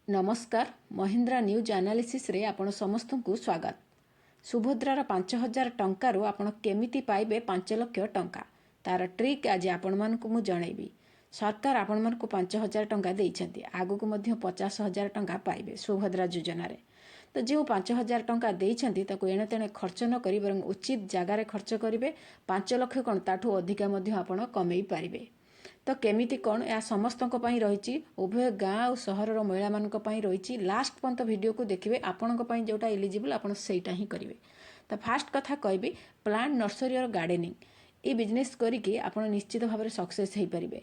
ନମସ୍କାର, ମହିନ୍ଦ୍ରା ନ୍ୟୁଜ୍ ଆନାଲିସିସ୍ରେ ଆପଣ ସମସ୍ତଙ୍କୁ ସ୍ୱାଗତ। ସୁଭଦ୍ରାର 5000 ଟଙ୍କାରୁ ଆପଣ କେମିତି ପାଇବେ 5 ଲକ୍ଷ ଟଙ୍କା, ତାର ଟ୍ରିକ୍ ଆଜି ଆପଣମାନଙ୍କୁ ମୁଁ ଜଣାଇବି। ସରକାର ଆପଣମାନଙ୍କୁ 5000 ଟଙ୍କା ଦେଇଛନ୍ତି। ଆଗକୁ ମଧ୍ୟ 50,000 ଟଙ୍କା ପାଇବେ ସୁଭଦ୍ରା ଯୋଜନାରେ। ତ ଯେଉଁ 5000 ଟଙ୍କା ଦେଇଛନ୍ତି, ତାକୁ ଏଣେ ତେଣେ ଖର୍ଚ୍ଚ ନ କରି ବରଂ ଉଚିତ ଜାଗାରେ ଖର୍ଚ୍ଚ କରିବେ। 5 ଲକ୍ଷ କ'ଣ, ତାଠୁ ଅଧିକା ମଧ୍ୟ ଆପଣ କମେଇ ପାରିବେ। ତ କେମିତି କ'ଣ? ଏହା ସମସ୍ତଙ୍କ ପାଇଁ ରହିଛି, ଉଭୟ ଗାଁ ଆଉ ସହରର ମହିଳାମାନଙ୍କ ପାଇଁ ରହିଛି। ଲାଷ୍ଟ ପର୍ଯ୍ୟନ୍ତ ଭିଡ଼ିଓକୁ ଦେଖିବେ। ଆପଣଙ୍କ ପାଇଁ ଯେଉଁଟା ଏଲିଜିବଲ୍, ଆପଣ ସେଇଟା ହିଁ କରିବେ। ତ ଫାଷ୍ଟ କଥା କହିବି, ପ୍ଲାଣ୍ଟ ନର୍ସରୀ ଅର୍ ଗାର୍ଡେନିଂ। ଏଇ ବିଜନେସ୍ କରିକି ଆପଣ ନିଶ୍ଚିତ ଭାବରେ ସକ୍ସେସ୍ ହେଇପାରିବେ।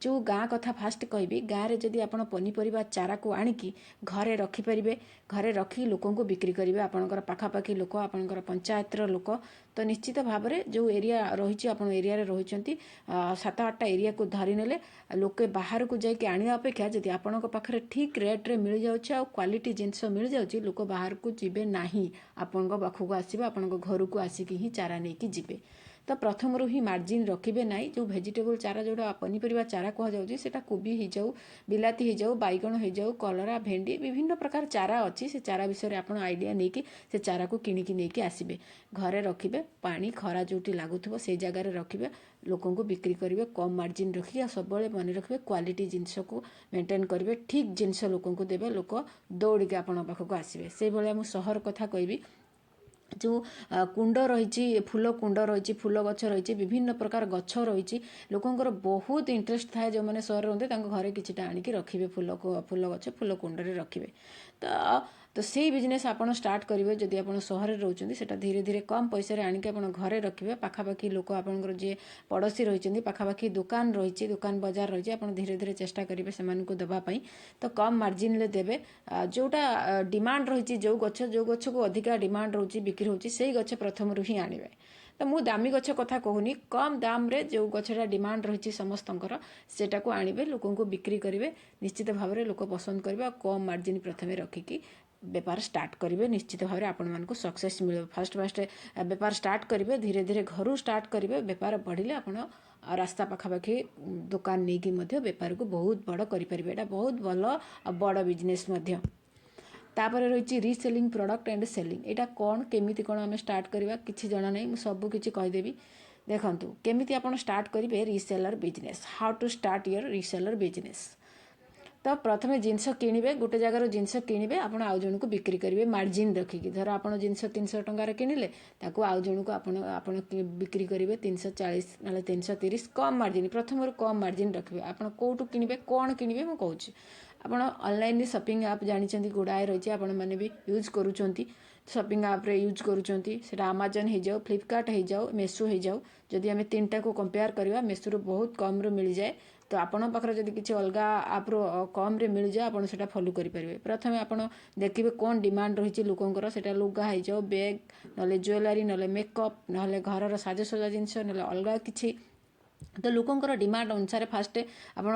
ଯେଉଁ ଗାଁ କଥା ଫାଷ୍ଟ କହିବି, ଗାଁରେ ଯଦି ଆପଣ ପନିପରିବା ଚାରାକୁ ଆଣିକି ଘରେ ରଖିପାରିବେ, ଘରେ ରଖି ଲୋକଙ୍କୁ ବିକ୍ରି କରିବେ, ଆପଣଙ୍କର ପାଖାପାଖି ଲୋକ, ଆପଣଙ୍କର ପଞ୍ଚାୟତର ଲୋକ, ତ ନିଶ୍ଚିତ ଭାବରେ ଯେଉଁ ଏରିଆ ରହିଛି, ଆପଣ ଏରିଆରେ ରହିଛନ୍ତି, ସାତ ଆଠଟା ଏରିଆକୁ ଧରି ନେଲେ, ଲୋକେ ବାହାରକୁ ଯାଇକି ଆଣିବା ଅପେକ୍ଷା ଯଦି ଆପଣଙ୍କ ପାଖରେ ଠିକ୍ ରେଟ୍ରେ ମିଳିଯାଉଛି ଆଉ କ୍ୱାଲିଟି ଜିନିଷ ମିଳିଯାଉଛି, ଲୋକ ବାହାରକୁ ଯିବେ ନାହିଁ, ଆପଣଙ୍କ ପାଖକୁ ଆସିବେ, ଆପଣଙ୍କ ଘରକୁ ଆସିକି ହିଁ ଚାରା ନେଇକି ଯିବେ। ତ ପ୍ରଥମରୁ ହିଁ ମାର୍ଜିନ୍ ରଖିବେ ନାହିଁ। ଯେଉଁ ଭେଜିଟେବୁଲ୍ ଚାରା, ଯେଉଁଟା ପନିପରିବା ଚାରା କୁହାଯାଉଛି, ସେଇଟା କୋବି ହେଇଯାଉ, ବିଲାତି ହେଇଯାଉ, ବାଇଗଣ ହେଇଯାଉ, କଲରା, ଭେଣ୍ଡି, ବିଭିନ୍ନ ପ୍ରକାର ଚାରା ଅଛି। ସେ ଚାରା ବିଷୟରେ ଆପଣ ଆଇଡ଼ିଆ ନେଇକି ସେ ଚାରାକୁ କିଣିକି ନେଇକି ଆସିବେ, ଘରେ ରଖିବେ। ପାଣି, ଖରା ଯେଉଁଠି ଲାଗୁଥିବ, ସେଇ ଜାଗାରେ ରଖିବେ। ଲୋକଙ୍କୁ ବିକ୍ରି କରିବେ କମ୍ ମାର୍ଜିନ୍ ରଖିକି। ଆଉ ସବୁବେଳେ ମନେ ରଖିବେ, କ୍ୱାଲିଟି ଜିନିଷକୁ ମେଣ୍ଟେନ୍ କରିବେ, ଠିକ୍ ଜିନିଷ ଲୋକଙ୍କୁ ଦେବେ, ଲୋକ ଦୌଡ଼ିକି ଆପଣଙ୍କ ପାଖକୁ ଆସିବେ। ସେଇଭଳିଆ ମୁଁ ସହର କଥା କହିବି। ଯେଉଁ କୁଣ୍ଡ ରହିଛି, ଫୁଲ କୁଣ୍ଡ ରହିଛି, ଫୁଲ ଗଛ ରହିଛି, ବିଭିନ୍ନ ପ୍ରକାର ଗଛ ରହିଛି, ଲୋକଙ୍କର ବହୁତ ଇଣ୍ଟରେଷ୍ଟ ଥାଏ। ଯେଉଁମାନେ ସହରରେ ରୁହନ୍ତି, ତାଙ୍କ ଘରେ କିଛିଟା ଆଣିକି ରଖିବେ, ଫୁଲକୁ, ଫୁଲ ଗଛ ଫୁଲ କୁଣ୍ଡରେ ରଖିବେ। ତ ତ ସେଇ ବିଜନେସ୍ ଆପଣ ଷ୍ଟାର୍ଟ କରିବେ ଯଦି ଆପଣ ସହରରେ ରହୁଛନ୍ତି। ସେଇଟା ଧୀରେ ଧୀରେ କମ୍ ପଇସାରେ ଆଣିକି ଆପଣ ଘରେ ରଖିବେ। ପାଖାପାଖି ଲୋକ, ଆପଣଙ୍କର ଯିଏ ପଡ଼ୋଶୀ ରହିଛନ୍ତି, ପାଖାପାଖି ଦୋକାନ ରହିଛି, ଦୋକାନ ବଜାର ରହିଛି, ଆପଣ ଧୀରେ ଧୀରେ ଚେଷ୍ଟା କରିବେ ସେମାନଙ୍କୁ ଦେବା ପାଇଁ। ତ କମ୍ ମାର୍ଜିନ୍ରେ ଦେବେ। ଯେଉଁଟା ଡିମାଣ୍ଡ ରହିଛି, ଯେଉଁ ଗଛକୁ ଅଧିକା ଡିମାଣ୍ଡ ରହୁଛି, ବିକ୍ରି ହେଉଛି, ସେଇ ଗଛ ପ୍ରଥମରୁ ହିଁ ଆଣିବେ। ତ ମୁଁ ଦାମୀ ଗଛ କଥା କହୁନି। କମ୍ ଦାମରେ ଯେଉଁ ଗଛଟା ଡିମାଣ୍ଡ ରହିଛି ସମସ୍ତଙ୍କର, ସେଟାକୁ ଆଣିବେ, ଲୋକଙ୍କୁ ବିକ୍ରି କରିବେ। ନିଶ୍ଚିତ ଭାବରେ ଲୋକ ପସନ୍ଦ କରିବେ। ଆଉ କମ୍ ମାର୍ଜିନ୍ ପ୍ରଥମେ ରଖିକି ବେପାର ଷ୍ଟାର୍ଟ କରିବେ, ନିଶ୍ଚିତ ଭାବରେ ଆପଣମାନଙ୍କୁ ସକ୍ସେସ୍ ମିଳିବ। ଫାଷ୍ଟ ଫାଷ୍ଟ ବେପାର ଷ୍ଟାର୍ଟ କରିବେ, ଧୀରେ ଧୀରେ ଘରୁ ଷ୍ଟାର୍ଟ କରିବେ। ବେପାର ବଢ଼ିଲେ ଆପଣ ରାସ୍ତା ପାଖାପାଖି ଦୋକାନ ନେଇକି ମଧ୍ୟ ବେପାରକୁ ବହୁତ ବଡ଼ କରିପାରିବେ। ଏଇଟା ବହୁତ ଭଲ ଆଉ ବଡ଼ ବିଜନେସ୍ ମଧ୍ୟ। ତାପରେ ରହିଛି ରିସେଲିଂ ପ୍ରଡ଼କ୍ଟ ଆଣ୍ଡ ସେଲିଂ। ଏଇଟା କ'ଣ, କେମିତି କ'ଣ ଆମେ ଷ୍ଟାର୍ଟ କରିବା, କିଛି ଜଣା ନାହିଁ। ମୁଁ ସବୁ କିଛି କହିଦେବି। ଦେଖନ୍ତୁ କେମିତି ଆପଣ ଷ୍ଟାର୍ଟ କରିବେ reseller business. How to start your reseller business? ତ ପ୍ରଥମେ ଜିନିଷ କିଣିବେ, ଗୋଟେ ଜାଗାରୁ ଜିନିଷ କିଣିବେ, ଆପଣ ଆଉ ଜଣକୁ ବିକ୍ରି କରିବେ ମାର୍ଜିନ୍ ରଖିକି। ଧର ଆପଣ ଜିନିଷ 300 ଟଙ୍କାରେ କିଣିଲେ, ତାକୁ ଆଉ ଜଣକୁ ଆପଣ ବିକ୍ରି କରିବେ 340 ନହେଲେ 330, କମ୍ ମାର୍ଜିନ୍। ପ୍ରଥମରୁ କମ୍ ମାର୍ଜିନ୍ ରଖିବେ। ଆପଣ କେଉଁଠୁ କିଣିବେ, କ'ଣ କିଣିବେ, ମୁଁ କହୁଛି। ଆପଣ ଅନଲାଇନରେ ସପିଂ ଆପ୍ ଜାଣିଛନ୍ତି, ଗୁଡ଼ାଏ ରହିଛି, ଆପଣମାନେ ବି ୟୁଜ୍ କରୁଛନ୍ତି, ସପିଂ ଆପ୍ରେ ୟୁଜ୍ କରୁଛନ୍ତି। ସେଇଟା ଆମାଜନ୍ ହେଇଯାଉ, ଫ୍ଲିପକାର୍ଟ ହେଇଯାଉ, ମେସୋ ହେଇଯାଉ। ଯଦି ଆମେ ତିନିଟାକୁ କମ୍ପେୟାର କରିବା, ମେସୋରୁ ବହୁତ କମ୍ରୁ ମିଳିଯାଏ। ତ ଆପଣଙ୍କ ପାଖରେ ଯଦି କିଛି ଅଲଗା ଆପ୍ରୁ କମ୍ରେ ମିଳିଯାଏ, ଆପଣ ସେଇଟା ଫଲୋ କରିପାରିବେ। ପ୍ରଥମେ ଆପଣ ଦେଖିବେ କ'ଣ ଡିମାଣ୍ଡ ରହିଛି ଲୋକଙ୍କର। ସେଇଟା ଲୁଗା ହେଇଯାଉ, ବ୍ୟାଗ୍, ନହେଲେ ଜୁଏଲାରୀ, ନହେଲେ ମେକଅପ୍, ନହେଲେ ଘରର ସାଜସଜା ଜିନିଷ, ନହେଲେ ଅଲଗା କିଛି। ତ ଲୋକଙ୍କର ଡିମାଣ୍ଡ ଅନୁସାରେ ଫାଷ୍ଟ ଆପଣ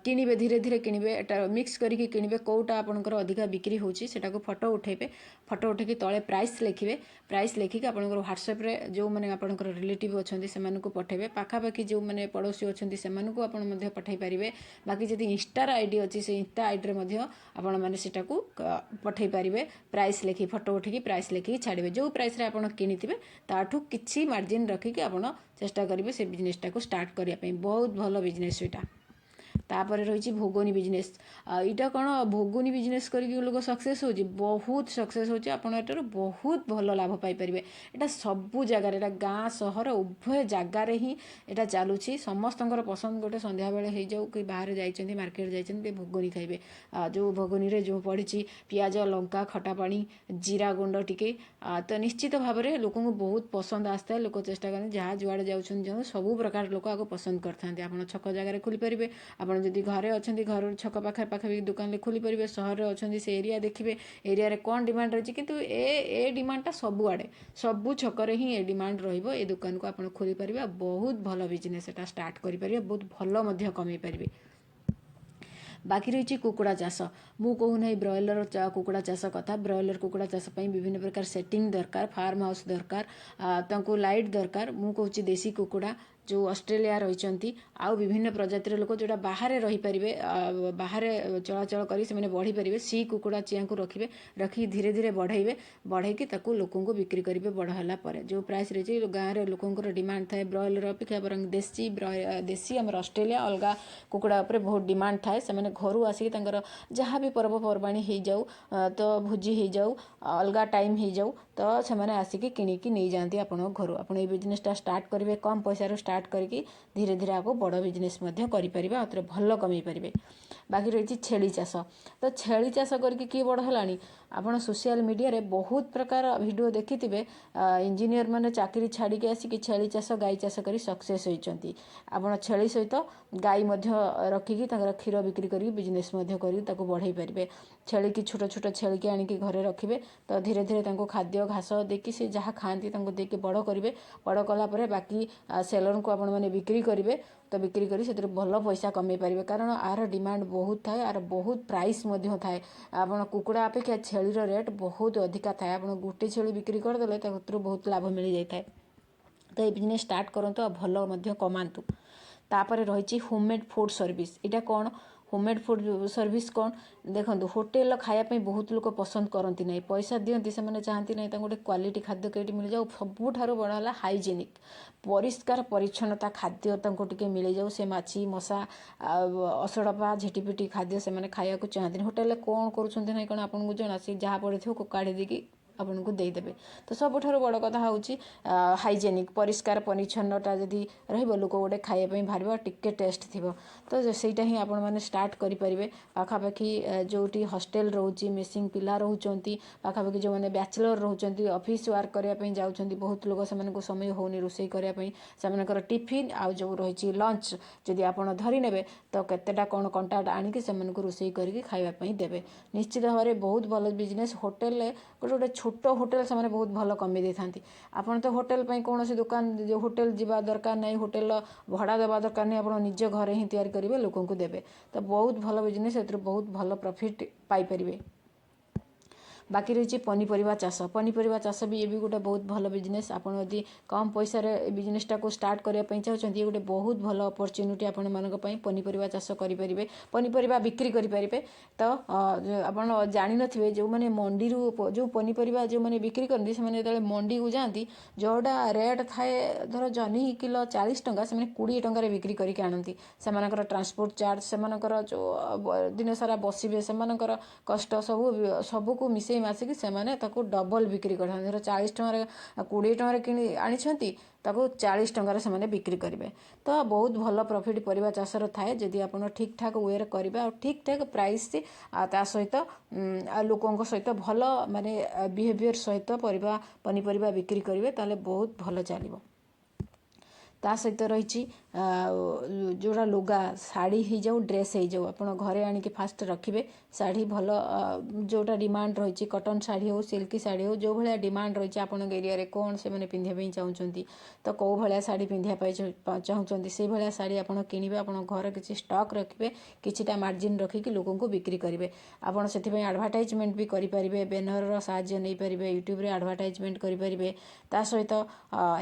କିଣିବେ, ଧୀରେ ଧୀରେ କିଣିବେ, ଏଟା ମିକ୍ସ କରିକି କିଣିବେ। କେଉଁଟା ଆପଣଙ୍କର ଅଧିକା ବିକ୍ରି ହେଉଛି, ସେଟାକୁ ଫଟୋ ଉଠେଇବେ। ଫଟୋ ଉଠେଇକି ତଳେ ପ୍ରାଇସ୍ ଲେଖିବେ। ପ୍ରାଇସ୍ ଲେଖିକି ଆପଣଙ୍କର ହ୍ୱାଟ୍ସଆପ୍ରେ ଯେଉଁମାନେ ଆପଣଙ୍କର ରିଲେଟିଭ୍ ଅଛନ୍ତି, ସେମାନଙ୍କୁ ପଠାଇବେ। ପାଖାପାଖି ଯେଉଁମାନେ ପଡ଼ୋଶୀ ଅଛନ୍ତି, ସେମାନଙ୍କୁ ଆପଣ ମଧ୍ୟ ପଠାଇ ପାରିବେ। ବାକି ଯଦି ଇନଷ୍ଟାର I D ଅଛି, ସେ ଇନଷ୍ଟା ଆଇଡ଼ିରେ ମଧ୍ୟ ଆପଣମାନେ ସେଟାକୁ ପଠାଇ ପାରିବେ। ପ୍ରାଇସ୍ ଲେଖି, ଫଟୋ ଉଠେଇକି ପ୍ରାଇସ୍ ଲେଖିକି ଛାଡ଼ିବେ। ଯେଉଁ ପ୍ରାଇସ୍ରେ ଆପଣ କିଣିଥିବେ, ତାଠୁ କିଛି ମାର୍ଜିନ୍ ରଖିକି ଆପଣ ଚେଷ୍ଟା କରିବେ ସେ ବିଜନେସଟାକୁ ଷ୍ଟାର୍ଟ କରିବା ପାଇଁ। ବହୁତ ଭଲ ବିଜନେସ୍ ଏଇଟା। ତାପରେ ରହିଛି ଘୁଗୁନି ବିଜନେସ୍। ଏଇଟା କ'ଣ? ଘୁଗୁନି ବିଜନେସ୍ କରିକି ଲୋକ ସକ୍ସେସ୍ ହେଉଛି, ବହୁତ ସକ୍ସେସ୍ ହେଉଛି। ଆପଣ ଏଠାରୁ ବହୁତ ଭଲ ଲାଭ ପାଇପାରିବେ। ଏଇଟା ସବୁ ଜାଗାରେ, ଏଇଟା ଗାଁ ସହର ଉଭୟ ଜାଗାରେ ହିଁ ଏଇଟା ଚାଲୁଛି। ସମସ୍ତଙ୍କର ପସନ୍ଦ। ଗୋଟେ ସନ୍ଧ୍ୟାବେଳେ ହେଇଯାଉ କି ବାହାରେ ଯାଇଛନ୍ତି, ମାର୍କେଟ ଯାଇଛନ୍ତି, ଟିକେ ଘୁଗୁନି ଖାଇବେ। ଯେଉଁ ଘୁଗୁନିରେ ଯେଉଁ ପଡ଼ିଛି ପିଆଜ, ଲଙ୍କା, ଖଟା ପାଣି, ଜିରା ଗୁଣ୍ଡ ଟିକେ, ତ ନିଶ୍ଚିତ ଭାବରେ ଲୋକଙ୍କୁ ବହୁତ ପସନ୍ଦ ଆସିଥାଏ। ଲୋକ ଚେଷ୍ଟା କରନ୍ତି, ଯାହା ଯୁଆଡ଼େ ଯାଉଛନ୍ତି ଯେଉଁ ସବୁ ପ୍ରକାର ଲୋକ ଆକୁ ପସନ୍ଦ କରିଥାନ୍ତି। ଆପଣ ଛକ ଜାଗାରେ ଖୋଲିପାରିବେ। ଆପଣ ଯଦି ଘରେ ଅଛନ୍ତି, ଘର ଛକ ପାଖରେ ପାଖାପାଖି ଦୋକାନରେ ଖୋଲିପାରିବେ। ସହରରେ ଅଛନ୍ତି, ସେ ଏରିଆ ଦେଖିବେ, ଏରିଆରେ କ'ଣ ଡିମାଣ୍ଡ ରହିଛି। କିନ୍ତୁ ଏ ଡିମାଣ୍ଡଟା ସବୁଆଡ଼େ, ସବୁ ଛକରେ ହିଁ ଏ ଡିମାଣ୍ଡ ରହିବ। ଏ ଦୋକାନକୁ ଆପଣ ଖୋଲିପାରିବେ ଆଉ ବହୁତ ଭଲ ବିଜନେସ୍ ଏଟା ଷ୍ଟାର୍ଟ କରିପାରିବେ, ବହୁତ ଭଲ ମଧ୍ୟ କମେଇ ପାରିବେ। ବାକି ରହିଛି କୁକୁଡ଼ା ଚାଷ। ମୁଁ କହୁନାହିଁ ବ୍ରଏଲର କୁକୁଡ଼ା ଚାଷ କଥା। ବ୍ରଏଲର କୁକୁଡ଼ା ଚାଷ ପାଇଁ ବିଭିନ୍ନ ପ୍ରକାର ସେଟିଂ ଦରକାର, ଫାର୍ମ ହାଉସ୍ ଦରକାର, ତାଙ୍କୁ ଲାଇଟ୍ ଦରକାର। ମୁଁ କହୁଛି ଦେଶୀ କୁକୁଡ଼ା, ଯେଉଁ ଅଷ୍ଟ୍ରେଲିଆ ରହିଛନ୍ତି, ଆଉ ବିଭିନ୍ନ ପ୍ରଜାତିର ଲୋକ ଯେଉଁଟା ବାହାରେ ରହିପାରିବେ, ବାହାରେ ଚଳାଚଳ କରି ସେମାନେ ବଢ଼ିପାରିବେ, ସି କୁକୁଡ଼ା ଚିଆଁକୁ ରଖିବେ। ରଖିକି ଧୀରେ ଧୀରେ ବଢ଼େଇବେ, ବଢ଼େଇକି ତାକୁ ଲୋକଙ୍କୁ ବିକ୍ରି କରିବେ। ବଡ଼ ହେଲା ପରେ ଯେଉଁ ପ୍ରାଇସ୍ ରହିଛି, ଗାଁରେ ଲୋକଙ୍କର ଡିମାଣ୍ଡ ଥାଏ ବ୍ରଏଲର ଅପେକ୍ଷା ବରଂ ଦେଶୀ, ଦେଶୀ ଆମର ଅଷ୍ଟ୍ରେଲିଆ ଅଲଗା କୁକୁଡ଼ା ଉପରେ ବହୁତ ଡିମାଣ୍ଡ ଥାଏ। ସେମାନେ ଘରୁ ଆସିକି ତାଙ୍କର ଯାହା ବି ପର୍ବପର୍ବାଣୀ ହେଇଯାଉ, ତ ଭୋଜି ହେଇଯାଉ, ଅଲଗା ଟାଇମ୍ ହେଇଯାଉ, ତ ସେମାନେ ଆସିକି କିଣିକି ନେଇଯାଆନ୍ତି ଆପଣଙ୍କ ଘରୁ। ଆପଣ ଏଇ ବିଜନେସଟା ଷ୍ଟାର୍ଟ କରିବେ, କମ୍ ପଇସାରୁ ଷ୍ଟାର୍ଟ କରିକି ଧୀରେ ଧୀରେ ଆଗକୁ ବଡ଼ ବିଜନେସ୍ ମଧ୍ୟ କରିପାରିବେ, ଆଉ ଥରେ ଭଲ କମେଇ ପାରିବେ। ବାକି ରହିଛି ଛେଳି ଚାଷ। ତ ଛେଳି ଚାଷ କରିକି କିଏ ବଡ଼ ହେଲାଣି? ଆପଣ ସୋସିଆଲ ମିଡ଼ିଆରେ ବହୁତ ପ୍ରକାର ଭିଡ଼ିଓ ଦେଖିଥିବେ। ଇଞ୍ଜିନିୟର ମାନେ ଚାକିରି ଛାଡ଼ିକି ଆସିକି ଛେଳି ଚାଷ, ଗାଈ ଚାଷ କରି ସକ୍ସେସ୍ ହୋଇଛନ୍ତି। ଆପଣ ଛେଳି ସହିତ ଗାଈ ମଧ୍ୟ ରଖିକି ତାଙ୍କର କ୍ଷୀର ବିକ୍ରି କରିକି ବିଜନେସ୍ ମଧ୍ୟ କରିକି ତାକୁ ବଢ଼େଇ ପାରିବେ। ଛେଳିକି, ଛୋଟ ଛୋଟ ଛେଳିକି ଆଣିକି ଘରେ ରଖିବେ, ତ ଧୀରେ ଧୀରେ ତାଙ୍କୁ ଖାଦ୍ୟ ଘାସ ଦେଇକି, ସେ ଯାହା ଖାଆନ୍ତି ତାଙ୍କୁ ଦେଇକି ବଡ଼ କରିବେ। ବଡ଼ କଲା ପରେ ବାକି ସେଲରଙ୍କୁ ଆପଣମାନେ ବିକ୍ରି କରିବେ। ତ ବିକ୍ରି କରି ସେଥିରୁ ଭଲ ପଇସା କମେଇ ପାରିବେ, କାରଣ ଆର ଡିମାଣ୍ଡ ବହୁତ ଥାଏ, ଆର ବହୁତ ପ୍ରାଇସ୍ ମଧ୍ୟ ଥାଏ। ଆପଣ କୁକୁଡ଼ା ଅପେକ୍ଷା ଛେଳିର ରେଟ୍ ବହୁତ ଅଧିକା ଥାଏ। ଆପଣ ଗୋଟେ ଛେଳି ବିକ୍ରି କରିଦେଲେ ତାଥିରୁ ବହୁତ ଲାଭ ମିଳିଯାଇଥାଏ। ତ ଏଇ ବିଜନେସ୍ ଷ୍ଟାର୍ଟ କରନ୍ତୁ ଆଉ ଭଲ ମଧ୍ୟ କମାନ୍ତୁ। ତାପରେ ରହିଛି ହୋମମେଡ଼୍ ଫୁଡ଼୍ ସର୍ଭିସ୍। ଏଇଟା କ'ଣ? ହୋମମେଡ଼୍ ଫୁଡ଼୍ ସର୍ଭିସ୍ କ'ଣ? ଦେଖନ୍ତୁ, ହୋଟେଲର ଖାଇବା ପାଇଁ ବହୁତ ଲୋକ ପସନ୍ଦ କରନ୍ତି ନାହିଁ। ପଇସା ଦିଅନ୍ତି, ସେମାନେ ଚାହାନ୍ତି ନାହିଁ, ତାଙ୍କୁ ଗୋଟେ କ୍ୱାଲିଟି ଖାଦ୍ୟ କେଉଁଠି ମିଳିଯାଉ। ସବୁଠାରୁ ବଡ଼ ହେଲା ହାଇଜେନିକ୍, ପରିଷ୍କାର ପରିଚ୍ଛନ୍ନତା ଖାଦ୍ୟ ତାଙ୍କୁ ଟିକେ ମିଳିଯାଉ। ସେ ମାଛି, ମଶା ଆଉ ଅସରପା ଝିଟିପିଟି ଖାଦ୍ୟ ସେମାନେ ଖାଇବାକୁ ଚାହାନ୍ତିନି। ହୋଟେଲରେ କ'ଣ କରୁଛନ୍ତି ନାହିଁ କ'ଣ ଆପଣଙ୍କୁ ଜଣା? ସେ ଯାହା ପଡ଼ିଥିବ କାଢ଼ି ଦେଇକି ଆପଣଙ୍କୁ ଦେଇଦେବେ। ତ ସବୁଠାରୁ ବଡ଼ କଥା ହେଉଛି ହାଇଜେନିକ୍, ପରିଷ୍କାର ପରିଚ୍ଛନ୍ନଟା ଯଦି ରହିବ, ଲୋକ ଗୋଟେ ଖାଇବା ପାଇଁ ବାହାରିବ, ଟିକେ ଟେଷ୍ଟ ଥିବ। ତ ସେଇଟା ହିଁ ଆପଣମାନେ ଷ୍ଟାର୍ଟ କରିପାରିବେ। ପାଖାପାଖି ଯେଉଁଠି ହଷ୍ଟେଲ ରହୁଛି, ମିସିଂ ପିଲା ରହୁଛନ୍ତି, ପାଖାପାଖି ଯେଉଁମାନେ ବ୍ୟାଚଲର ରହୁଛନ୍ତି, ଅଫିସ୍ ୱାର୍କ କରିବା ପାଇଁ ଯାଉଛନ୍ତି ବହୁତ ଲୋକ, ସେମାନଙ୍କୁ ସମୟ ହେଉନି ରୋଷେଇ କରିବା ପାଇଁ। ସେମାନଙ୍କର ଟିଫିନ୍ ଆଉ ଯେଉଁ ରହିଛି ଲଞ୍ଚ ଯଦି ଆପଣ ଧରି ନେବେ, ତ କେତେଟା କ'ଣ କଣ୍ଟାକ୍ଟ ଆଣିକି ସେମାନଙ୍କୁ ରୋଷେଇ କରିକି ଖାଇବା ପାଇଁ ଦେବେ। ନିଶ୍ଚିତ ଭାବରେ ବହୁତ ଭଲ ବିଜନେସ୍। ହୋଟେଲରେ ଗୋଟେ ଗୋଟେ ଛୋଟ ହୋଟେଲ ସେମାନେ ବହୁତ ଭଲ କମେଇ ଦେଇଥାନ୍ତି। ଆପଣ ତ ହୋଟେଲ ପାଇଁ କୌଣସି ଦୋକାନ, ହୋଟେଲ ଯିବା ଦରକାର ନାହିଁ, ହୋଟେଲର ଭଡ଼ା ଦେବା ଦରକାର ନାହିଁ। ଆପଣ ନିଜ ଘରେ ହିଁ ତିଆରି କରିବେ, ଲୋକଙ୍କୁ ଦେବେ। ତ ବହୁତ ଭଲ ବିଜନେସ୍, ଏଥିରୁ ବହୁତ ଭଲ ପ୍ରଫିଟ୍ ପାଇପାରିବେ। ବାକି ରହିଛି ପନିପରିବା ଚାଷ। ପନିପରିବା ଚାଷ ବି, ଏ ବି ଗୋଟେ ବହୁତ ଭଲ ବିଜନେସ୍। ଆପଣ ଯଦି କମ୍ ପଇସାରେ ଏ ବିଜନେସ୍ଟାକୁ ଷ୍ଟାର୍ଟ କରିବା ପାଇଁ ଚାହୁଁଛନ୍ତି, ଇଏ ଗୋଟେ ବହୁତ ଭଲ ଅପରଚ୍ୟୁନିଟି ଆପଣମାନଙ୍କ ପାଇଁ। ପନିପରିବା ଚାଷ କରିପାରିବେ, ପନିପରିବା ବିକ୍ରି କରିପାରିବେ। ତ ଆପଣ ଜାଣିନଥିବେ, ଯେଉଁମାନେ ମଣ୍ଡିରୁ ଯେଉଁ ପନିପରିବା ଯେଉଁମାନେ ବିକ୍ରି କରନ୍ତି, ସେମାନେ ଯେତେବେଳେ ମଣ୍ଡିକୁ ଯାଆନ୍ତି, ଯେଉଁଟା ରେଟ୍ ଥାଏ, ଧର ଜହ୍ନି କିଲୋ 40 ଟଙ୍କା, ସେମାନେ 20 ଟଙ୍କାରେ ବିକ୍ରି କରିକି ଆଣନ୍ତି। ସେମାନଙ୍କର ଟ୍ରାନ୍ସପୋର୍ଟ ଚାର୍ଜ, ସେମାନଙ୍କର ଯେଉଁ ଦିନସାରା ବସିବେ, ସେମାନଙ୍କର କଷ୍ଟ, ସବୁ ସବୁକୁ ମିଶେଇ ମାସିକି ସେମାନେ ତାକୁ ଡବଲ ବିକ୍ରି କରିଥାନ୍ତି। ଧର 40 ଟଙ୍କାରେ, 20 ଟଙ୍କାରେ କିଣି ଆଣିଛନ୍ତି, ତାକୁ 40 ଟଙ୍କାରେ ସେମାନେ ବିକ୍ରି କରିବେ। ତ ବହୁତ ଭଲ ପ୍ରଫିଟ୍ ପରିବା ଚାଷର ଥାଏ, ଯଦି ଆପଣ ଠିକ୍ ଠାକ୍ ୱେରେ କରିବେ ଆଉ ଠିକ୍ ଠାକ୍ ପ୍ରାଇସ୍ ଆଉ ତା ସହିତ ଆଉ ଲୋକଙ୍କ ସହିତ ଭଲ ମାନେ ବିହେଭିଅର୍ ସହିତ ପରିବା ପନିପରିବା ବିକ୍ରି କରିବେ, ତାହେଲେ ବହୁତ ଭଲ ଚାଲିବ। ତା ସହିତ ରହିଛି ଯେଉଁଟା ଲୁଗା, ଶାଢ଼ୀ ହେଇଯାଉ, ଡ୍ରେସ୍ ହେଇଯାଉ, ଆପଣ ଘରେ ଆଣିକି ଫାଷ୍ଟ ରଖିବେ। ଶାଢ଼ୀ ଭଲ ଯେଉଁଟା ଡିମାଣ୍ଡ ରହିଛି, କଟନ୍ ଶାଢ଼ୀ ହେଉ, ସିଲ୍କ ଶାଢ଼ୀ ହେଉ, ଯେଉଁ ଭଳିଆ ଡିମାଣ୍ଡ ରହିଛି ଆପଣଙ୍କ ଏରିଆରେ, କ'ଣ ସେମାନେ ପିନ୍ଧିବା ପାଇଁ ଚାହୁଁଛନ୍ତି, ତ କେଉଁ ଭଳିଆ ଶାଢ଼ୀ ପିନ୍ଧିବା ପାଇଁ ଚାହୁଁଛନ୍ତି, ସେଇଭଳିଆ ଶାଢ଼ୀ ଆପଣ କିଣିବେ। ଆପଣ ଘରେ କିଛି ଷ୍ଟକ୍ ରଖିବେ, କିଛିଟା ମାର୍ଜିନ୍ ରଖିକି ଲୋକଙ୍କୁ ବିକ୍ରି କରିବେ। ଆପଣ ସେଥିପାଇଁ ଆଡ଼ଭର୍ଟାଇଜମେଣ୍ଟ ବି କରିପାରିବେ, ବ୍ୟାନରର ସାହାଯ୍ୟ ନେଇପାରିବେ, ୟୁଟ୍ୟୁବରେ ଆଡ଼ଭର୍ଟାଇଜମେଣ୍ଟ କରିପାରିବେ, ତା ସହିତ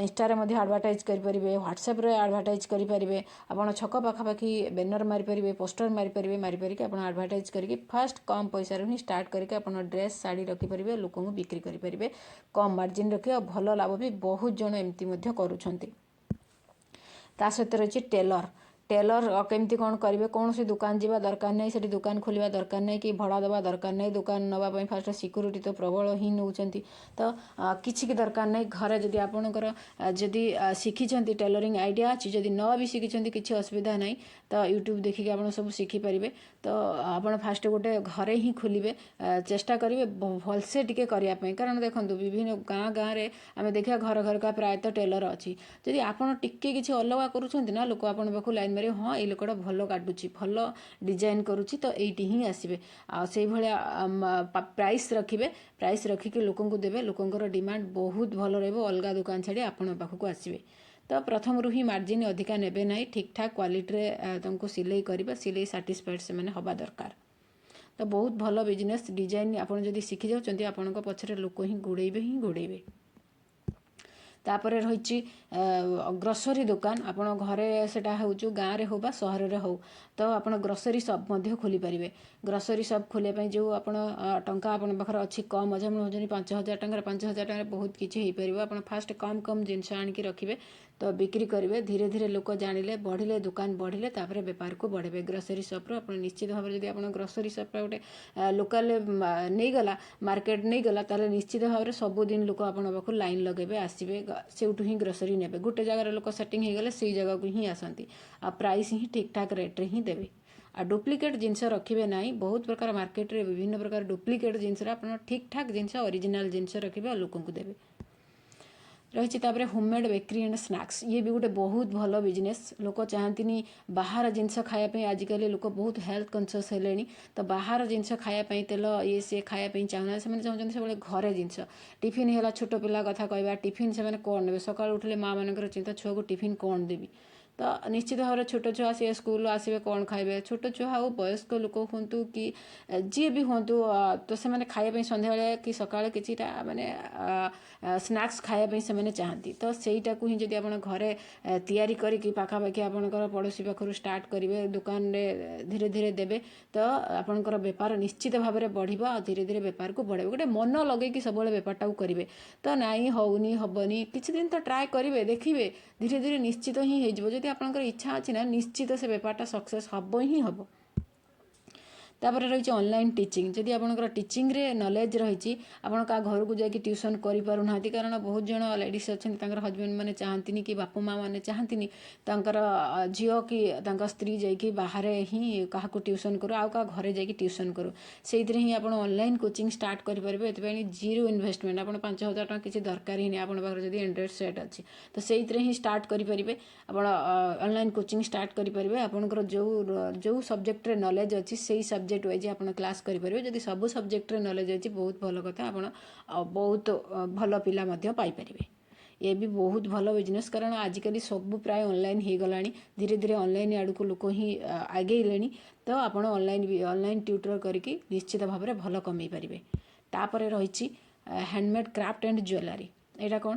ଇନଷ୍ଟାରେ ମଧ୍ୟ ଆଡ଼ଭର୍ଟାଇଜ୍ କରିପାରିବେ, ହ୍ୱାଟ୍ସଆପ୍ରେ ଆଡ଼ଭର୍ଟାଇଜ୍ କରିପାରିବେ। ଆପଣ ଛକ ପାଖାପାଖି ବ୍ୟାନର ମାରିପାରିବେ, ପୋଷ୍ଟର ମାରିପାରିବେ। ମାରିପାରିକି ଆପଣ ଆଡ଼ଭର୍ଟାଇଜ୍ କରିକି ଫାଷ୍ଟ କମ୍ ପଇସାରୁ ହିଁ ଷ୍ଟାର୍ଟ କରିକି ଆପଣ ଡ୍ରେସ୍, ଶାଢ଼ୀ ରଖିପାରିବେ, ଲୋକଙ୍କୁ ବିକ୍ରି କରିପାରିବେ କମ୍ ମାର୍ଜିନ୍ ରଖି ଆଉ ଭଲ ଲାଭ ବି। ବହୁତ ଜଣ ଏମିତି ମଧ୍ୟ କରୁଛନ୍ତି। ତା ସହିତ ରହିଛି ଟେଲର। ଟେଲର କେମିତି କ'ଣ କରିବେ? କୌଣସି ଦୋକାନ ଯିବା ଦରକାର ନାହିଁ, ସେଠି ଦୋକାନ ଖୋଲିବା ଦରକାର ନାହିଁ କି ଭଡ଼ା ଦେବା ଦରକାର ନାହିଁ। ଦୋକାନ ନେବା ପାଇଁ ଫାଷ୍ଟ ସିକ୍ୟୁରିଟି ତ ପ୍ରବଳ ହିଁ ନେଉଛନ୍ତି। ତ କିଛି କି ଦରକାର ନାହିଁ। ଘରେ ଯଦି ଆପଣଙ୍କର ଯଦି ଶିଖିଛନ୍ତି, ଟେଲରିଂ ଆଇଡ଼ିଆ ଅଛି, ଯଦି ନ ବି ଶିଖିଛନ୍ତି କିଛି ଅସୁବିଧା ନାହିଁ। ତ ୟୁଟ୍ୟୁବ୍ ଦେଖିକି ଆପଣ ସବୁ ଶିଖିପାରିବେ। ତ ଆପଣ ଫାଷ୍ଟ ଗୋଟେ ଘରେ ହିଁ ଖୋଲିବେ, ଚେଷ୍ଟା କରିବେ ଭଲସେ ଟିକେ କରିବା ପାଇଁ। କାରଣ ଦେଖନ୍ତୁ, ବିଭିନ୍ନ ଗାଁ ଗାଁରେ ଆମେ ଦେଖିବା ଘର ଘରକା ପ୍ରାୟତଃ ଟେଲର ଅଛି। ଯଦି ଆପଣ ଟିକେ କିଛି ଅଲଗା କରୁଛନ୍ତି ନା, ଲୋକ ଆପଣଙ୍କ ପାଖକୁ ଲାଇନ୍ ମାରିବେ, ହଁ, ଏଇ ଲୋକଟା ଭଲ କାଟୁଛି, ଭଲ ଡିଜାଇନ୍ କରୁଛି, ତ ଏଇଠି ହିଁ ଆସିବେ। ଆଉ ସେଇଭଳିଆ ପ୍ରାଇସ୍ ରଖିବେ, ପ୍ରାଇସ୍ ରଖିକି ଲୋକଙ୍କୁ ଦେବେ। ଲୋକଙ୍କର ଡିମାଣ୍ଡ ବହୁତ ଭଲ ରହିବ, ଅଲଗା ଦୋକାନ ଛାଡ଼ି ଆପଣଙ୍କ ପାଖକୁ ଆସିବେ। ତ ପ୍ରଥମରୁ ହିଁ ମାର୍ଜିନ୍ ଅଧିକା ନେବେ ନାହିଁ, ଠିକ୍ ଠାକ୍ କ୍ୱାଲିଟିରେ ତାଙ୍କୁ ସିଲେଇ କରିବେ। ସିଲେଇ ସାଟିସ୍ଫାଏଡ଼୍ ସେମାନେ ହେବା ଦରକାର। ତ ବହୁତ ଭଲ ବିଜନେସ୍। ଡିଜାଇନ୍ ଆପଣ ଯଦି ଶିଖି ଯାଉଛନ୍ତି, ଆପଣଙ୍କ ପଛରେ ଲୋକ ହିଁ ଗୋଡ଼େଇବେ ହିଁ ଗୋଡ଼େଇବେ। ତାପରେ ରହିଛି ଗ୍ରୋସରୀ ଦୋକାନ। ଆପଣ ଘରେ ସେଇଟା ହେଉଛି, ଗାଁରେ ହଉ ବା ସହରରେ ହଉ, ତ ଆପଣ ଗ୍ରୋସରୀ ସପ୍ ମଧ୍ୟ ଖୋଲିପାରିବେ। ଗ୍ରୋସରୀ ସପ୍ ଖୋଲିବା ପାଇଁ ଯେଉଁ ଆପଣ ଟଙ୍କା ଆପଣଙ୍କ ପାଖରେ ଅଛି, କମ୍ ଅଛି, ଆପଣ ଭାବୁଛନ୍ତି 5000 ଟଙ୍କାରେ, 5000 ଟଙ୍କାରେ ବହୁତ କିଛି ହେଇପାରିବ। ଆପଣ ଫାଷ୍ଟ କମ୍ କମ୍ ଜିନିଷ ଆଣିକି ରଖିବେ, ତ ବିକ୍ରି କରିବେ। ଧୀରେ ଧୀରେ ଲୋକ ଜାଣିଲେ, ବଢ଼ିଲେ, ଦୋକାନ ବଢ଼ିଲେ, ତାପରେ ବେପାରକୁ ବଢ଼େଇବେ। ଗ୍ରୋସରୀ ସପ୍ରୁ ଆପଣ ନିଶ୍ଚିତ ଭାବରେ, ଯଦି ଆପଣ ଗ୍ରୋସରୀ ସପ୍ଟା ଗୋଟେ ଲୋକାଲ ନେଇଗଲା, ମାର୍କେଟ ନେଇଗଲା, ତାହେଲେ ନିଶ୍ଚିତ ଭାବରେ ସବୁଦିନ ଲୋକ ଆପଣଙ୍କ ପାଖକୁ ଲାଇନ୍ ଲଗାଇବେ, ଆସିବେ, ସେଇଠୁ ହିଁ ଗ୍ରୋସରୀ ନେବେ। ଗୋଟେ ଜାଗାରେ ଲୋକ ସେଟିଂ ହେଇଗଲେ ସେଇ ଜାଗାକୁ ହିଁ ଆସନ୍ତି ଆଉ ପ୍ରାଇସ୍ ହିଁ ଠିକ୍ ଠାକ୍ ରେଟ୍ରେ ହିଁ ଦେବେ। ଆଉ ଡୁପ୍ଲିକେଟ୍ ଜିନିଷ ରଖିବେ ନାହିଁ। ବହୁତ ପ୍ରକାର ମାର୍କେଟରେ ବିଭିନ୍ନ ପ୍ରକାର ଡୁପ୍ଲିକେଟ୍ ଜିନିଷରେ, ଆପଣ ଠିକ୍ ଠାକ୍ ଜିନିଷ, ଅରିଜିନାଲ୍ ଜିନିଷ ରଖିବେ ଆଉ ଲୋକଙ୍କୁ ଦେବେ। ରହିଛି ତାପରେ ହୋମମେଡ୍ ବେକରୀ ଆଣ୍ଡ ସ୍ନାକ୍ସ। ଇଏ ବି ଗୋଟେ ବହୁତ ଭଲ ବିଜନେସ୍। ଲୋକ ଚାହାନ୍ତିନି ବାହାର ଜିନିଷ ଖାଇବା ପାଇଁ। ଆଜିକାଲି ଲୋକ ବହୁତ ହେଲ୍ଥ କନସିୟସ୍ ହେଲେଣି, ତ ବାହାର ଜିନିଷ ଖାଇବା ପାଇଁ, ତେଲ ଇଏ ସିଏ ଖାଇବା ପାଇଁ ଚାହୁଁନାହାନ୍ତି। ସେମାନେ ଚାହୁଁଛନ୍ତି ସବୁବେଳେ ଘରେ ଜିନିଷ। ଟିଫିନ୍ ହେଲା, ଛୋଟ ପିଲା କଥା କହିବା, ଟିଫିନ୍ ସେମାନେ କ'ଣ ନେବେ? ସକାଳୁ ଉଠିଲେ ମା ମାନଙ୍କର ଚିନ୍ତା, ଛୁଆକୁ ଟିଫିନ୍ କ'ଣ ଦେବି? ତ ନିଶ୍ଚିତ ଭାବରେ ଛୋଟ ଛୁଆ, ସିଏ ସ୍କୁଲ ଆସିବେ, କ'ଣ ଖାଇବେ? ଛୋଟ ଛୁଆ ହଉ, ବୟସ୍କ ଲୋକ ହୁଅନ୍ତୁ କି ଯିଏ ବି ହୁଅନ୍ତୁ, ତ ସେମାନେ ଖାଇବା ପାଇଁ ସନ୍ଧ୍ୟାବେଳେ କି ସକାଳେ କିଛିଟା ମାନେ ସ୍ନାକ୍ସ ଖାଇବା ପାଇଁ ସେମାନେ ଚାହାନ୍ତି। ତ ସେଇଟାକୁ ହିଁ ଯଦି ଆପଣ ଘରେ ତିଆରି କରିକି ପାଖାପାଖି ଆପଣଙ୍କର ପଡ଼ୋଶୀ ପାଖରୁ ଷ୍ଟାର୍ଟ କରିବେ, ଦୋକାନରେ ଧୀରେ ଧୀରେ ଦେବେ, ତ ଆପଣଙ୍କର ବେପାର ନିଶ୍ଚିତ ଭାବରେ ବଢ଼ିବ ଆଉ ଧୀରେ ଧୀରେ ବେପାରକୁ ବଢ଼େଇବେ। ଗୋଟେ ମନ ଲଗେଇକି ସବୁବେଳେ ବେପାରଟାକୁ କରିବେ। ତ ନାଇଁ, ହେଉନି, ହେବନି, କିଛି ଦିନ ତ ଟ୍ରାଏ କରିବେ, ଦେଖିବେ, ଧୀରେ ଧୀରେ ନିଶ୍ଚିତ ହିଁ ହେଇଯିବ। ଯଦି ଆପଣଙ୍କର ଇଚ୍ଛା ଅଛି ନା, ନିଶ୍ଚିତ ସେ ବେପାରଟା ସକ୍ସେସ୍ ହେବ ହିଁ ହେବ। ତାପରେ ରହିଛି ଅନଲାଇନ୍ ଟିଚିଂ। ଯଦି ଆପଣଙ୍କର ଟିଚିଂରେ ନଲେଜ୍ ରହିଛି, ଆପଣ କାହା ଘରକୁ ଯାଇକି ଟ୍ୟୁସନ୍ କରିପାରୁନାହାନ୍ତି, କାରଣ ବହୁତ ଜଣ ଲେଡ଼ିସ୍ ଅଛନ୍ତି, ତାଙ୍କର ହଜବେଣ୍ଡ ମାନେ ଚାହାନ୍ତିନି କି ବାପା ମା ମାନେ ଚାହାନ୍ତିନି ତାଙ୍କର ଝିଅ କି ତାଙ୍କ ସ୍ତ୍ରୀ ଯାଇକି ବାହାରେ ହିଁ କାହାକୁ ଟ୍ୟୁସନ୍ କରୁ, ଆଉ କାହା ଘରେ ଯାଇକି ଟ୍ୟୁସନ୍ କରୁ। ସେଇଥିରେ ହିଁ ଆପଣ ଅନଲାଇନ୍ କୋଚିଂ ଷ୍ଟାର୍ଟ କରିପାରିବେ। ଏଥିପାଇଁ ଜିରୋ ଇନଭେଷ୍ଟମେଣ୍ଟ। ଆପଣ 5000 ଟଙ୍କା କିଛି ଦରକାର ହିଁ ନାହିଁ। ଆପଣଙ୍କ ପାଖରେ ଯଦି ଆଣ୍ଡ୍ରଏଡ଼୍ ସେଟ୍ ଅଛି, ତ ସେଇଥିରେ ହିଁ ଷ୍ଟାର୍ଟ କରିପାରିବେ। ଆପଣ ଅନଲାଇନ୍ କୋଚିଂ ଷ୍ଟାର୍ଟ କରିପାରିବେ। ଆପଣଙ୍କର ଯେଉଁ ଯେଉଁ ସବଜେକ୍ଟରେ ନଲେଜ୍ ଅଛି, ସେଇ ସବଜେକ୍ଟ ୱାଇଜ୍ ଆପଣ କ୍ଲାସ୍ କରିପାରିବେ। ଯଦି ସବୁ ସବଜେକ୍ଟରେ ନଲେଜ୍ ଅଛି, ବହୁତ ଭଲ କଥା, ଆପଣ ବହୁତ ଭଲ ପିଲା ମଧ୍ୟ ପାଇପାରିବେ। ଏ ବି ବହୁତ ଭଲ ବିଜନେସ୍, କାରଣ ଆଜିକାଲି ସବୁ ପ୍ରାୟ ଅନଲାଇନ୍ ହେଇଗଲାଣି। ଧୀରେ ଧୀରେ ଅନଲାଇନ୍ ଆଡ଼କୁ ଲୋକ ହିଁ ଆଗେଇଲେଣି। ତ ଆପଣ ଅନଲାଇନ୍ ଟ୍ୟୁଟର କରିକି ନିଶ୍ଚିତ ଭାବରେ ଭଲ କମେଇ ପାରିବେ। ତାପରେ ରହିଛି ହ୍ୟାଣ୍ଡମେଡ୍ କ୍ରାଫ୍ଟ ଆଣ୍ଡ ଜୁଏଲାରୀ। ଏଇଟା କ'ଣ?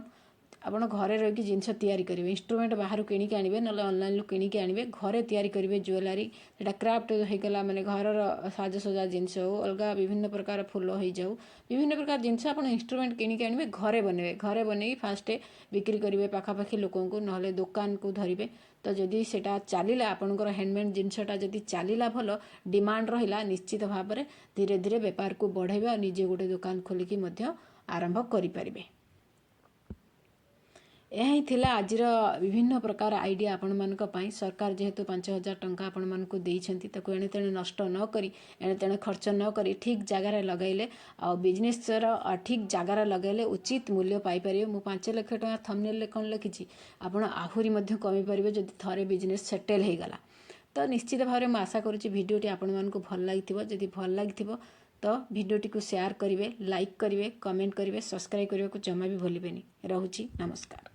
ଆପଣ ଘରେ ରହିକି ଜିନିଷ ତିଆରି କରିବେ। ଇନଷ୍ଟ୍ରୁମେଣ୍ଟ ବାହାରୁ କିଣିକି ଆଣିବେ, ନହେଲେ ଅନଲାଇନ୍ରୁ କିଣିକି ଆଣିବେ, ଘରେ ତିଆରି କରିବେ ଜୁଏଲାରୀ। ସେଇଟା କ୍ରାଫ୍ଟ ହେଇଗଲା, ମାନେ ଘରର ସାଜସଜା ଜିନିଷ ହଉ, ଅଲଗା ବିଭିନ୍ନ ପ୍ରକାର ଫୁଲ ହେଇଯାଉ, ବିଭିନ୍ନ ପ୍ରକାର ଜିନିଷ ଆପଣ ଇନଷ୍ଟ୍ରୁମେଣ୍ଟ କିଣିକି ଆଣିବେ, ଘରେ ବନେଇବେ। ଘରେ ବନେଇକି ଫାଷ୍ଟ ବିକ୍ରି କରିବେ ପାଖାପାଖି ଲୋକଙ୍କୁ, ନହେଲେ ଦୋକାନକୁ ଧରିବେ। ତ ଯଦି ସେଇଟା ଚାଲିଲା, ଆପଣଙ୍କର ହ୍ୟାଣ୍ଡମେଡ୍ ଜିନିଷଟା ଯଦି ଚାଲିଲା, ଭଲ ଡିମାଣ୍ଡ ରହିଲା, ନିଶ୍ଚିତ ଭାବରେ ଧୀରେ ଧୀରେ ବେପାରକୁ ବଢ଼େଇବେ ଆଉ ନିଜେ ଗୋଟେ ଦୋକାନ ଖୋଲିକି ମଧ୍ୟ ଆରମ୍ଭ କରିପାରିବେ। ଏହା ହିଁ ଥିଲା ଆଜିର ବିଭିନ୍ନ ପ୍ରକାର ଆଇଡ଼ିଆ ଆପଣମାନଙ୍କ ପାଇଁ। ସରକାର ଯେହେତୁ 5000 ଟଙ୍କା ଆପଣମାନଙ୍କୁ ଦେଇଛନ୍ତି, ତାକୁ ଏଣେ ତେଣେ ନଷ୍ଟ ନ କରି, ଏଣେ ତେଣେ ଖର୍ଚ୍ଚ ନ କରି ଠିକ୍ ଜାଗାରେ ଲଗାଇଲେ ଆଉ ବିଜନେସ୍ର ଠିକ୍ ଜାଗାରେ ଲଗାଇଲେ ଉଚିତ ମୂଲ୍ୟ ପାଇପାରିବେ। ମୁଁ 5 ଲକ୍ଷ ଟଙ୍କା ଥମ୍ବନେଲ୍ରେ କ'ଣ ଲେଖିଛି? ଆପଣ ଆହୁରି ମଧ୍ୟ କମେଇ ପାରିବେ ଯଦି ଥରେ ବିଜନେସ୍ ସେଟେଲ୍ ହେଇଗଲା। ତ ନିଶ୍ଚିତ ଭାବରେ ମୁଁ ଆଶା କରୁଛି ଭିଡ଼ିଓଟି ଆପଣମାନଙ୍କୁ ଭଲ ଲାଗିଥିବ। ଯଦି ଭଲ ଲାଗିଥିବ, ତ ଭିଡ଼ିଓଟିକୁ ସେୟାର କରିବେ, ଲାଇକ୍ କରିବେ, କମେଣ୍ଟ କରିବେ, ସବସ୍କ୍ରାଇବ୍ କରିବାକୁ ଜମା ବି ଭୁଲିବେନି। ରହୁଛି, ନମସ୍କାର।